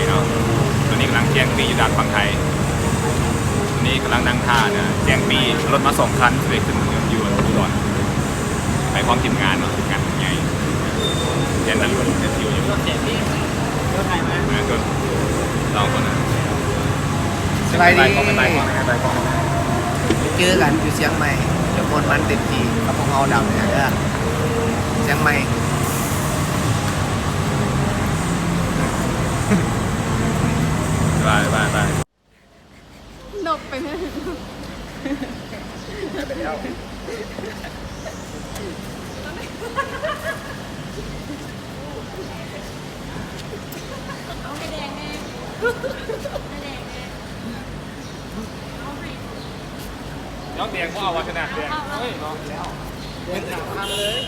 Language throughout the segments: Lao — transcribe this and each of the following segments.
ເນາະ ຕອນນີ້ກຳລັງແຈ້ງປີ້ຢູ່ດ່ານຝັ່ງໄທ ຕອນນີ້ກຳລັງນັ່ງຖ້ານະ ແຈ້ງປີ້ລົດມາສອງຄັນ ຊິໄດ້ຂຶ້ນຢູ່ອຸດອນ ໄປພ້ອມທີມງານເນາະ ທີມງານໃຫຍ່ ແຈ້ງນັ່ງລົດແລ້ວ ແຈ້ງປີ້ຢູ່ ລົດໄຖມາ ແມ່ນ ລອງກ່ອນນະ ສະບາຍດີ ບາຍກອງ ບາຍກອງ ບາຍກອງ ເຈີກັນຢູ່ຊຽງໃໝ່ ຈະມ່ວນມັນເຕັມທີ່ກັບພວກເຮົາດາວເໜືອເດີ ຊຽງໃໝ່ ບາຍ ບາຍ ບາຍ ນົກໄປເລີຍ ໄປແລ້ວ ເອົາໃຫ້ແດງແດ່ ໃຫ້ແດງແດ່ ເອົາໃຫ້ ແລ້ວແດງບໍ່ເອົາວ່າຊະນະ ແດງ ເອົາ ເອົາ ເຮີ້ຍເນາະ ແລ້ວ ເປັນຫາງທາງເລີຍ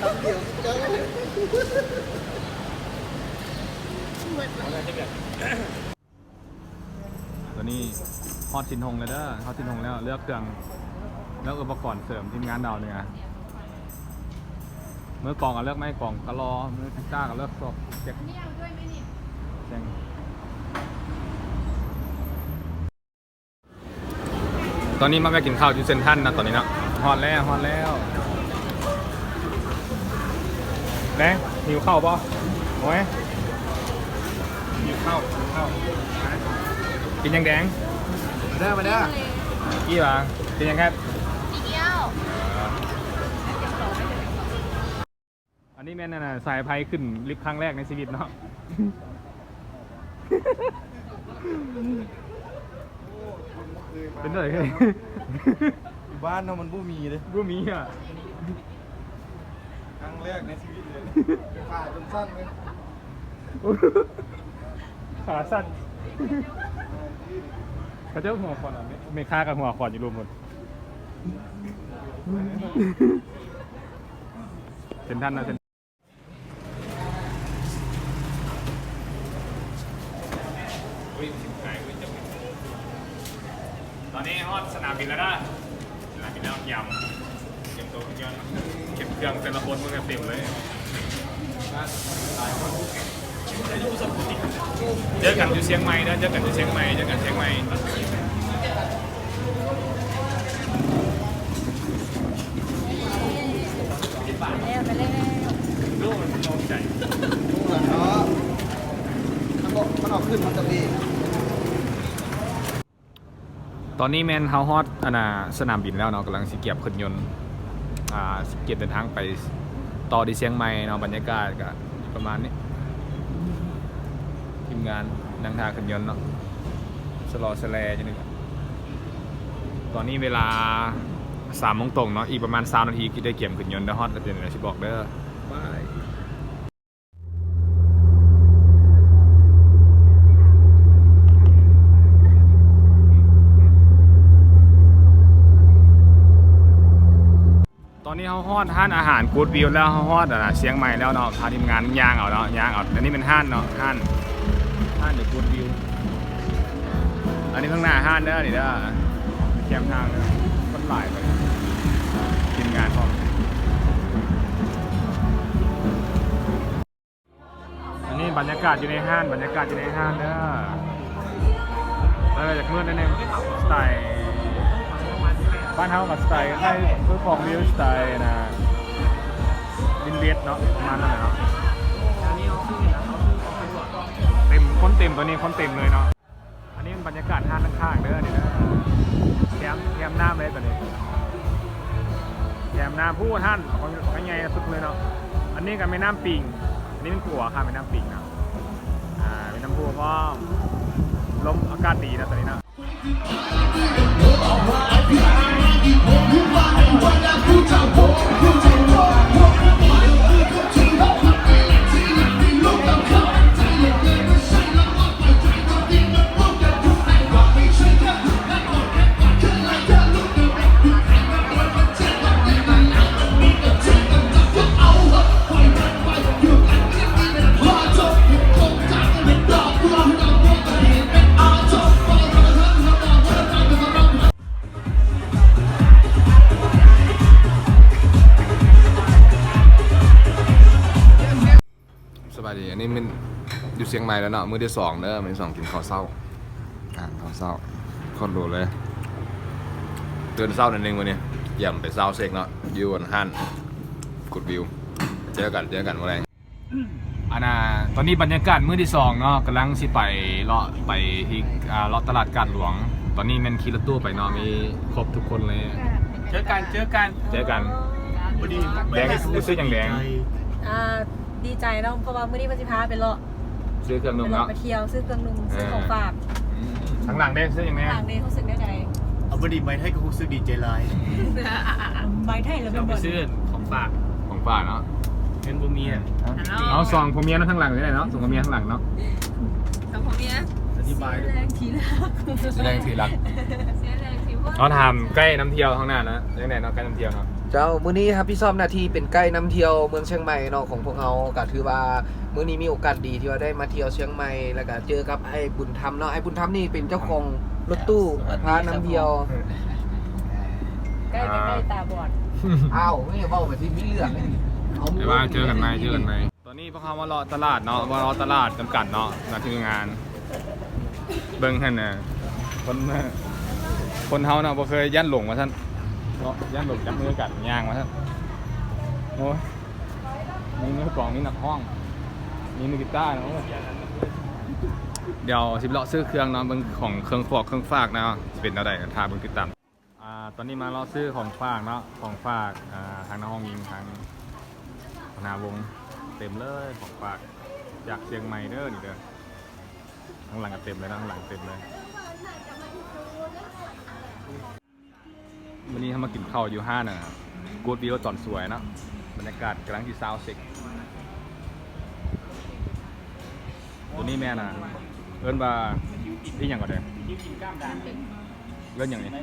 ຕຳດຽວເຈົ້າ ເອົາແລ້ວຈັກແບບ ຕອນນີ້ຮອດຊິນຫົງແລ້ວເດີ ຮອດຊິນຫົງແລ້ວ ເລືອກເຄື່ອງ ເລືອກອຸປະກອນເສີມ ທີມງານດາວເໜືອ ມືກອງກໍເລືອກໄມ້ກອງກະລໍ ມືກີຕາກໍເລືອກສອກແຈັກ ອັນນີ້ເອົາດ້ວຍໄໝນີ້ ແຈັກ ຕອນນີ້ມາແວະກິນເຂົ້າຢູ່ເຊັນທັນນະ ຕອນນີ້ເນາະ ຮອດແລ້ວ ຮອດແລ້ວ ແດງ ຫິວເຂົ້າບໍ່? ໂອ້ຍ ຫິວເຂົ້າ ຫິວເຂົ້າ ກິນຫຍັງແດງ? ມາເດີ ມາເດີ ກີ້ຫວາ? ກິນຫຍັງແຄດ? ກີ້ກ້ຽວ ອັນນີ້ແມ່ນ ອັນນ່າ ສາຍໄຟຂຶ້ນລິບຄັ້ງແລກໃນຊີວິດເນາະ ເປັນຈັ່ງໃດ? ຢູ່ບ້ານເຮົາມັນບໍ່ມີເດ້ ບໍ່ມີອະ ຄັ້ງແລກໃນຊີວິດເລີຍ ຂາຈົນສັ່ນເລີຍ ຂາສັ່ນ ເຂົາເຈົ້າຫົວຂອນ ແມ່ຄ້າກໍຫົວຂອນຢູ່ລວມໝົດ ເຊັນທັນນະ ຕອນນີ້ຮອດສະໜາມບິນແລ້ວເດີ ສະໜາມບິນແລ້ວ ກຽມ ກຽມໂຕະ ກຽມເຄື່ອງ ແຕ່ລະຄົນມັນກໍເຕັມເລີຍ ເຈີກັນຢູ່ຊຽງໃໝ່ເດີ ເຈີກັນຢູ່ຊຽງໃໝ່ ເຈີກັນຊຽງໃໝ່ ໄປແລ້ວ ໄປແລ້ວ ໂອ້ ມັນໂລ່ງໃຈ ມັນອອກ ມັນອອກຂຶ້ນ ມັນກະເບ ຕອນນີ້ແມ່ນເຮົາຮອດ ອັນນ່າ ສະໜາມບິນແລ້ວເນາະ ກຳລັງຊິກຽມຂຶ້ນຍົນ ອ່າ ຊິກຽມເດີນທາງໄປຕໍ່ທີ່ຊຽງໃໝ່ເນາະ ບັນຍາກາດກະປະມານນີ້ ທີມງານນັ່ງຖ້າຂຶ້ນຍົນເນາະ ສະຫຼໍສະແຫຼຢູ່ນີ້ ຕອນນີ້ເວລາສາມໂມງຕົງເນາະ ອີກປະມານຊາວນາທີ ໄດ້ກຽມຂຶ້ນຍົນ ໄດ້ຮອດແລ້ວ ດຽວຊິບອກເດີ ບາຍ. ຕອນນີ້ເຮົາຮອດຮ້ານອາຫານ Good View ແລ້ວ ເຮົາຮອດ ອັນນ່າ ຊຽງໃໝ່ແລ້ວເນາະ ພາທີມງານຍ່າງເອົາເນາະ ຍ່າງເອົາ ອັນນີ້ເປັນຮ້ານເນາະ ຮ້ານ ຮ້ານ The Good View ອັນນີ້ຂ້າງໜ້າຮ້ານເດີ ນີ້ເດີ ແຄມທາງເດີ ຄົນຫຼາຍ ທີມງານພ້ອມ. ອັນນີ້ບັນຍາກາດຢູ່ໃນຮ້ານ ບັນຍາກາດຢູ່ໃນຮ້ານເດີ ເອີ ຢາກມືດໜ້ອຍໜຶ່ງ ສະໄຕ ບ້ານເຮົາກໍສະໄຕຄ້າຍໆ ຄືຂອງວິວ ສະໄຕນະ ວິນເວດເນາະ ປະມານນັ້ນແຫຼະເນາະ ເຕັມ ຄົນເຕັມ ຕອນນີ້ຄົນເຕັມເລີຍເນາະ. ອັນນີ້ມັນບັນຍາກາດຮ້ານຂ້າງໆເດີ ນີ້ເດີ ແຄມ ແຄມນ້ຳເລີຍຕອນນີ້ ແຄມນ້ຳ ຜູ້ຮ້ານຂອງ ຂອງໃຫຍ່ສຸດເລີຍເນາະ ອັນນີ້ກໍແມ່ນ້ຳປິງ ອັນນີ້ແມ່ນຂົວຂ້າມແມ່ນ້ຳປິງເນາະ ອ່າ ແມ່ນ້ຳພຸພ້ອມ ລົມອາກາດດີເນາະຕອນນີ້ເນາະ. ຢູ່ຊຽງໃໝ່ແລ້ວເນາະ ມື້ທີສອງເດີ ມື້ທີສອງກິນເຂົ້າເຊົ້າ ອາຫານເຊົ້າ ໂຄດຫຼູເລີຍ. ຕື່ນເຊົ້າໜ້ອຍໜຶ່ງມື້ນີ້ ກຽມໄປຊາວເຊັກເນາະ ຢູ່ອັນຮ້ານ Good View. ເຈີກັນ ເຈີກັນມື້ແລງ. ອັນນ່າ ຕອນນີ້ບັນຍາກາດມື້ທີສອງເນາະ ກຳລັງຊິໄປເລາະ ໄປທີ່ ອ່າ ເລາະຕະຫຼາດກາດຫຼວງ. ຕອນນີ້ແມ່ນຂີ່ລົດຕູ້ໄປເນາະ ມີຄົບທຸກຄົນເລີຍ. ເຈີກັນ ເຈີກັນ ເຈີກັນ. ແດງ ຮູ້ສຶກຫຍັງແດງ? ອ່າ ດີໃຈເນາະ ເພາະວ່າມື້ນີ້ເພິ່ນຊິພາໄປເລາະ ຊື້ເຄື່ອງນຸ່ງເນາະ ໄປທ່ຽວ ຊື້ເຄື່ອງນຸ່ງ ຊື້ຂອງຝາກ. ອືມ ທາງຫຼັງເດ້ ຊື້ຫຍັງແດ່? ທາງຫຼັງເດ້ ຮູ້ສຶກແນວໃດ? ເອົາ ມື້ນີ້ໄມ້ໄທກໍຮູ້ສຶກດີໃຈຫຼາຍ. ໄມ້ໄທລະແມ່ນບໍ່? ຊື້ຂອງຝາກ ຂອງຝາກເນາະ ເງິນບໍ່ມີ. ເອົາ ສອງຜົວເມຍເນາະ ທາງຫຼັງນີ້ແຫຼະເນາະ ສອງຜົວເມຍທາງຫຼັງເນາະ ສອງຜົວເມຍ. ອະທິບາຍ ເສຍແຮງທີ່ຮັກ ເສຍແຮງທີ່ຮັກ ເຮົາຖາມໄກນຳທ່ຽວຂ້າງໜ້ານະ ຈັ່ງໃດເນາະ ໄກນຳທ່ຽວເນາະ? ເຈົ້າ ມື້ນີ້ຮັບຜິດຊອບໜ້າທີ່ເປັນໄກນຳທ່ຽວເມືອງຊຽງໃໝ່ເນາະ ຂອງພວກເຮົາ ກະຖືວ່າມື້ນີ້ມີໂອກາດດີທີ່ວ່າໄດ້ມາທ່ຽວຊຽງໃໝ່ ແລ້ວກະເຈີກັບອ້າຍບຸນທຳເນາະ. ອ້າຍບຸນທຳນີ້ເປັນເຈົ້າຂອງລົດຕູ້ພານຳທ່ຽວ. ໃກ້ ໃກ້ຕາບອດ. ອ້າວ ເວົ້າໄປທີ່ມີເລື່ອງເດ້ນີ້ ເອົາ ໄປວ່າເຈີກັນໃໝ່ ເຈີກັນໃໝ່. ຕອນນີ້ພວກເຮົາມາເລາະຕະຫຼາດເນາະ ມາເລາະຕະຫຼາດນຳກັນເນາະ ນຳທີມງານ. ເບິ່ງຫັ້ນນະ ຄົນ ຄົນເຮົາເນາະ ບໍ່ເຄີຍຢ້ານຫຼົງວ່າຊັ້ນເນາະ ຢ້ານຫຼົງ ຈັບມືກັນຍ່າງວ່າຊັ້ນ. ໂອ້ຍ ມີມືກອງ ມີນັກຮ້ອງ ມີມືກີຕາເນາະ. ດຽວຊິເລາະຊື້ເຄື່ອງເນາະ ເບິ່ງຂອງເຄື່ອງຟອກເຄື່ອງຝາກເນາະ ຊິເປັນແນວໃດ ຖ້າເບິ່ງຕິດຕາມ. ອ່າ ຕອນນີ້ມາເລາະຊື້ຂອງຝາກເນາະ ຂອງຝາກ ອ່າ ທາງນ້ອງຍິງ ທາງຫົວໜ້າວົງ ເຕັມເລີຍຂອງຝາກຈາກຊຽງໃໝ່ເດີ ນີ້ເດີ. ທາງຫຼັງກໍເຕັມເລີຍເນາະ ທາງຫຼັງເຕັມເລີຍ. ມື້ນີ້ເຮົາມາກິນເຂົ້າຢູ່ຮ້ານ ອ່າ Good View ຕອນສວຍເນາະ ບັນຍາກາດກຳລັງຊິຊາວເຊັກ. ໂຕນີ້ແມ່ນ ອ່າ ເອີ້ນວ່າອີ່ຫຍັງກໍໄດ້ ເອີ້ນຫຍັງນີ້? ເອີ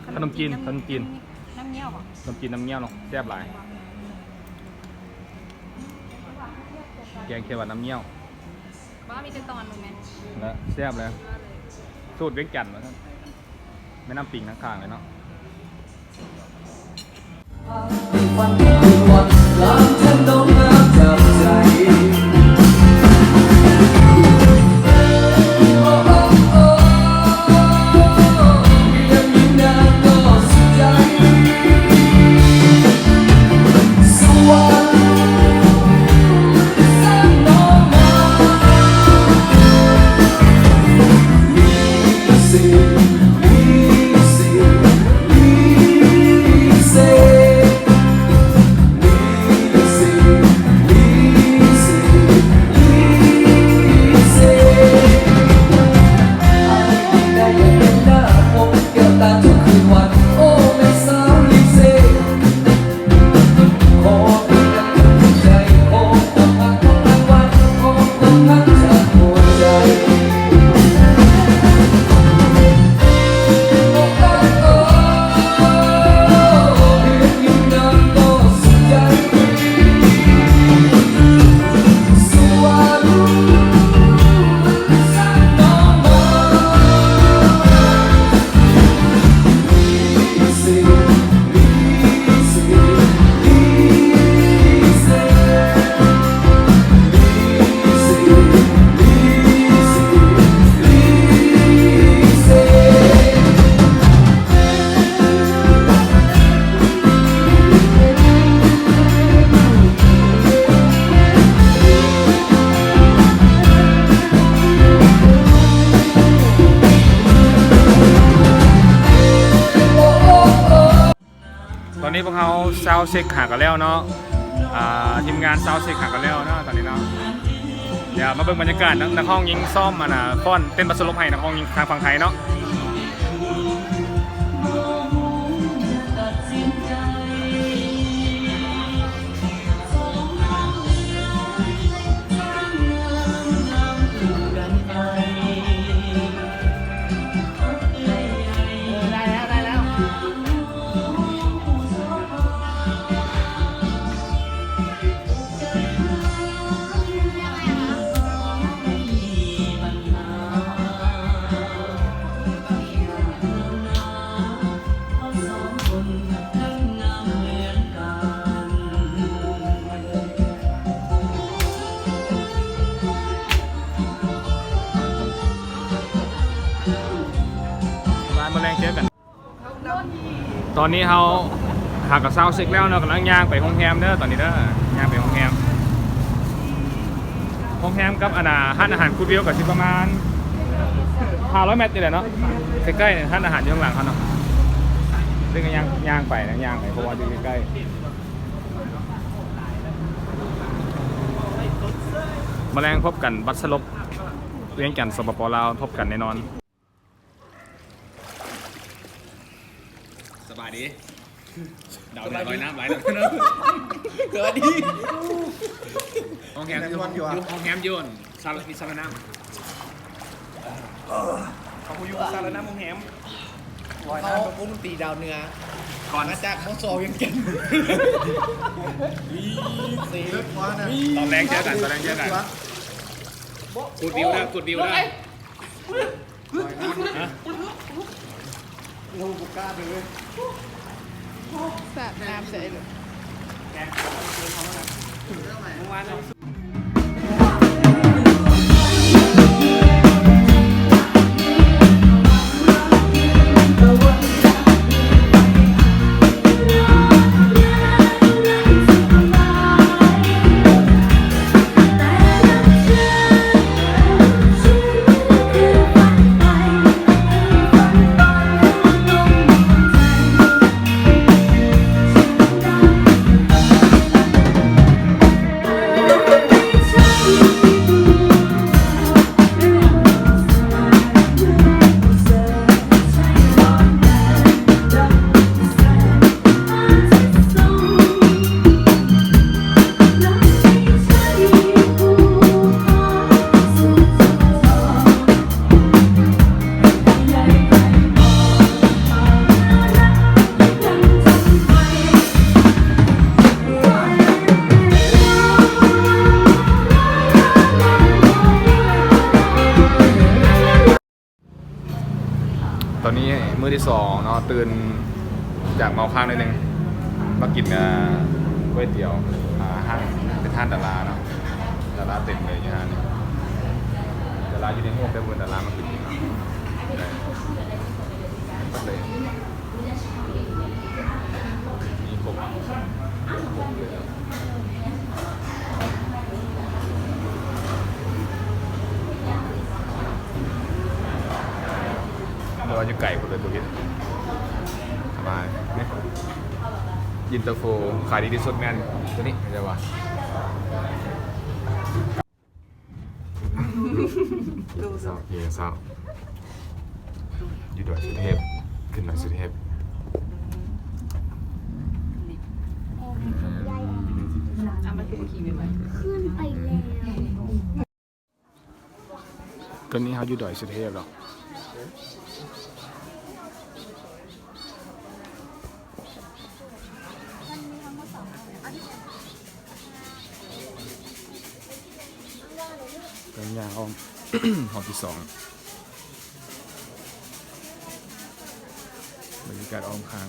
ຂະໜົມຈີນ ຂະໜົມຈີນ ນ້ຳງຽວບໍ? ຂະໜົມຈີນນ້ຳງຽວເນາະ ແຊບຫຼາຍ. ແກງຂຽວຫວານນ້ຳງຽວ ບໍ່ ມີແຕ່ຕອນໜຶ່ງແມ່ນ ແລະ ແຊບເລີຍ ສູດວຽງຈັນວ່າຊັ້ນ. ແມ່ນ້ຳປິງທາງຂ້າງເລີຍເນາະ. ຕອນນີ້ພວກເຮົາຊາວເຊັກຫາກັນແລ້ວເນາະ ອ່າ ທີມງານຊາວເຊັກຫາກັນແລ້ວເນາະ ຕອນນີ້ເນາະ. ດຽວມາເບິ່ງບັນຍາກາດ ນັກ ນັກຮ້ອງຍິງຊ້ອມ ອັນນ່າ ຟ້ອນເຕັ້ນບັດສະຫຼົບໃຫ້ນັກຮ້ອງຍິງທາງຝັ່ງໄທເນາະ. ຕອນນີ້ເຮົາຫາກະເຊົາເຊັກແລ້ວເນາະ ກຳລັງຍ່າງໄປໂຮງແຮມເດີ ຕອນນີ້ເດີ ຍ່າງໄປໂຮງແຮມ. ໂຮງແຮມກັບອັນນ່າ ຮ້ານອາຫານກູດວິວກະຊິປະມານຫ້າຮ້ອຍແມັດນີ້ແຫຼະເນາະ ໃກ້ໆ ຮ້ານອາຫານຢູ່ຂ້າງຫຼັງເຮົາເນາະ. ເຊິ່ງກະຍ່າງ ຍ່າງໄປນະ ຍ່າງໄປ ເພາະວ່າຢູ່ໃກ້ໆ. ມະແລງພົບກັນ ບັດສະຫຼົບ ວຽງຈັນ ສປປ ລາວ ພົບກັນແນ່ນອນ. ສະບາຍດີ ດາວເໜືອລອຍນ້ຳ ລອຍນ້ຳ ສະບາຍດີ. ໂຮງແຮມຢູ່ ໂຮງແຮມຢູ່ສາລະ ມີສາລະນ້ຳ ເຂົາຢູ່ສາລະນ້ຳໂຮງແຮມ. ເຮົາວົງດົນຕີດາວເໜືອ ກ່ອນ ມາຈາກ ມສ ວຽງຈັນ. ຕອນແລງເຈີກັນ ຕອນແລງເຈີກັນ. ກູດວິວເດີ ກູດວິວເດີ. ສາດນ້ຳໃສ່ເລີຍ. ຕອນນີ້ມື້ທີສອງເນາະ ຕື່ນຈາກເມົາຄ້າງໜ້ອຍໜຶ່ງ ມາກິນ ເອີ ກ໋ວຍຕຽວ ອາ ຮ້ານ ເປັນຮ້ານດາລາເນາະ ດາລາເຕັມເລີຍຢູ່ຮ້ານນີ້. ດາລາຢູ່ໃນຮູບ ແຕ່ເບິ່ງດາລາມາກິນນີ້ເນາະ ເລີຍ ມີຄົບ ຄົບເລີຍ. ແຕ່ວ່າຢູ່ໄກພຸ້ນເລີຍ ບໍ່ເຫັນ. ສະບາຍ ນີ້ ເຢັນຕາໂຟຂາຍດີທີ່ສຸດແມ່ນໂຕນີ້ ເຫັນບໍ່? ເຊົ້າ ເພງເຊົ້າ ຢູ່ດອຍສຸເທບ ຂຶ້ນດອຍສຸເທບ. ຂຶ້ນໄປແລ້ວ. ຕອນນີ້ເຮົາຢູ່ດອຍສຸເທບແລ້ວ. ເປັນຢ່າງອ້ອມ ຮອບທີສອງ ບັນຍາກາດອ້ອມຂ້າງ.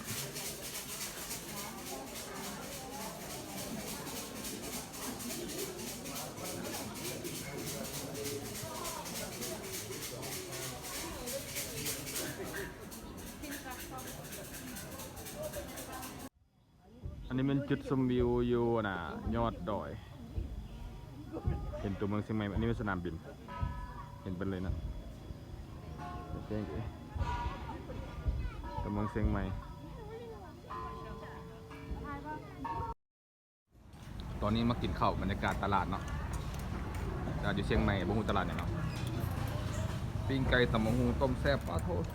ອັນນີ້ແມ່ນຈຸດຊົມວິວຢູ່ ອັນນ່າ ຍອດດອຍ ເຫັນຕົວເມືອງຊຽງໃໝ່. ອັນນີ້ແມ່ນສະໜາມບິນ ເຫັນເບິດເລີຍນະ ຕົວເມືອງຊຽງໃໝ່. ຕອນນີ້ມາກິນເຂົ້າ ບັນຍາກາດຕະຫຼາດເນາະ ຕະຫຼາດຢູ່ຊຽງໃໝ່ ບໍ່ຮູ້ຕະຫຼາດຫຍັງເນາະ. ປີ້ງໄກ່ ຕຳບັກຫຸ່ງ ຕົ້ມແຊບ ປາໂທ້. ເ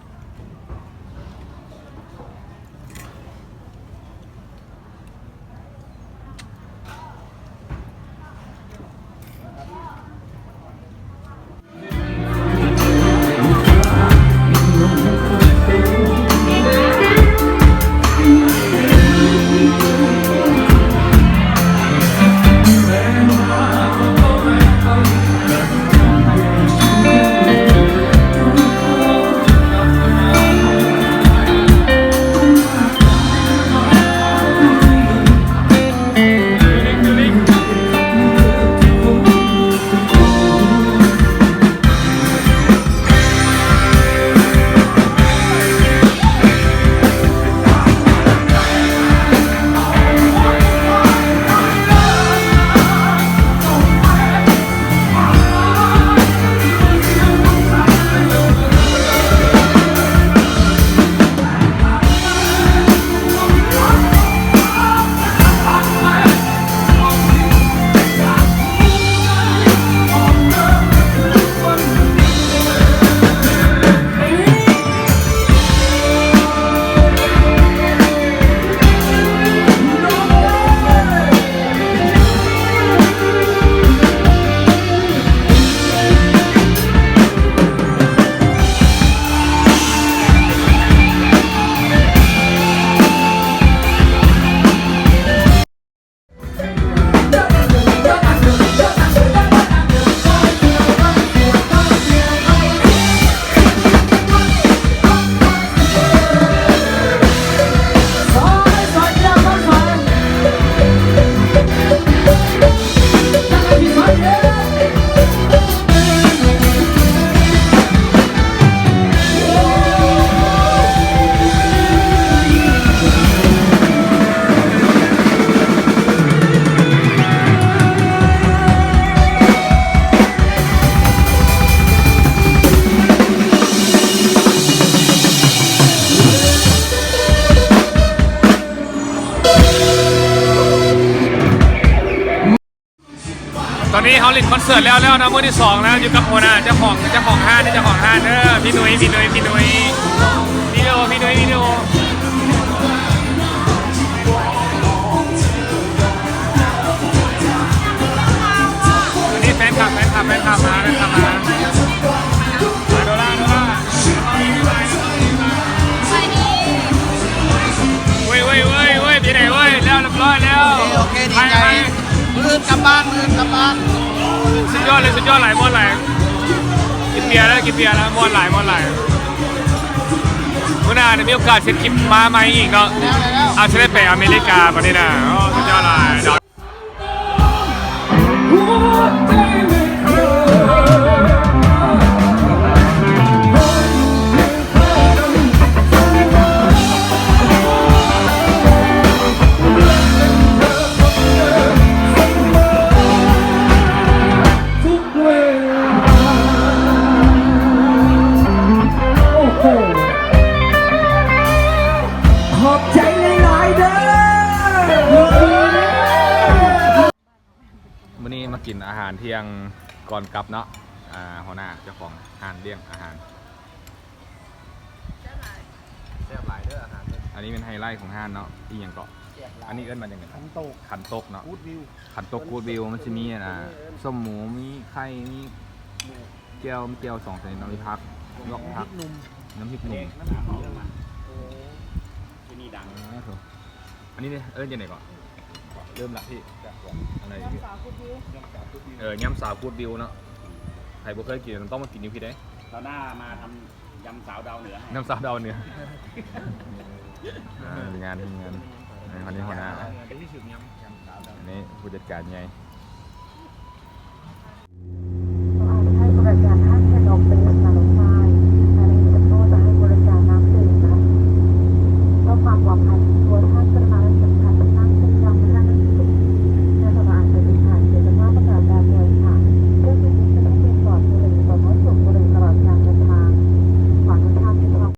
ເຮົາຫຼິ້ນຄອນເສີດແລ້ວແລ້ວເນາະ ມື້ທີສອງແລ້ວ ຢູ່ກັບຫົວໜ້າເຈົ້າຂອງ ເຈົ້າຂອງຮ້ານ ເຈົ້າຂອງຮ້ານເດີ ພີ່ໜຸ່ຍ ພີ່ໜຸ່ຍ ພີ່ໜຸ່ຍ ວິດີໂອ ພີ່ໜຸ່ຍ ວິດີໂອ ນີ້ແຟນຄລັບ ແຟນຄລັບ ແຟນຄລັບມາ ແຟນຄລັບມາ ມາໂດລາ ໂດລາ ເວີຍ ເວີຍ ເວີຍ ເວີຍ ເປັນໃດເວີຍ ແລ້ວ ຮຽບຮ້ອຍແລ້ວ ໂອເຄ ໂອເຄ ດີໃຈ ໄປ ໄປ ມື້ອື່ນກັບບ້ານ ມື້ອື່ນກັບບ້ານ ສຸດຍອດເລີຍ ສຸດຍອດຫຼາຍ ມ່ວນຫຼາຍ ກິນເບຍແລ້ວ ກິນເບຍແລ້ວ ມ່ວນຫຼາຍ ມ່ວນຫຼາຍ ມື້ໜ້າໄດ້ມີໂອກາດເຮັດຄລິບມາໃໝ່ອີກເນາະ ແລ້ວ ແລ້ວ ອາດຈະໄດ້ໄປອາເມລິກາບັດນີ້ນະ ໂອ້ ສຸດຍອດຫຼາຍ. ໂອ້ໂຫ ຂອບໃຈຫຼາຍໆເດີ. ມື້ນີ້ມາກິນອາຫານທ່ຽງກ່ອນກັບເນາະ ອ່າ ຫົວໜ້າເຈົ້າຂອງຮ້ານລ້ຽງອາຫານ ແຊບຫຼາຍ ແຊບຫຼາຍເດີອາຫານເດີ ອັນນີ້ແມ່ນໄຮໄລຂອງຮ້ານເນາະ ອີ່ຫຍັງເກາະ ແຊບຫຼາຍ ອັນນີ້ເອີ້ນວ່າຫຍັງເກາະ ຂັນໂຕກ ຂັນໂຕກເນາະ ກູດວິວ ຂັນໂຕກກູດວິວ ມັນຊິມີ ອັນນ່າ ສົ້ມໝູ ມີໄຂ່ ມີ ໝູ ແຈ່ວ ມີແຈ່ວສອງຊະນິດເນາະ ມີຜັກ ລວກຜັກ ນ້ຳພລິກໜຸ່ມ ນ້ຳພລິກໜຸ່ມ ໂອ້ ທີ່ນີ້ດັງ ອ່າ ໂຖ ອັນນີ້ເດ້ ເອີ້ນຈັ່ງໃດເກາະ? ເລີ່ມລະທີ່ ອັນໃດ? ຍຳສາວກູດວິວ ເອີ ຍຳສາວກູດວິວເນາະ ໃຜບໍ່ເຄີຍກິນຕ້ອງມາກິນຢູ່ພີ້ເດ້ ຄາວໜ້າມາທຳຍຳສາວດາວເໜືອໃຫ້ ຍຳສາວດາວເໜືອ ອ່າ ທີມງານ ທີມງານ ອັນນີ້ຫົວໜ້າ ອັນນີ້ຜູ້ຈັດການໃຫຍ່.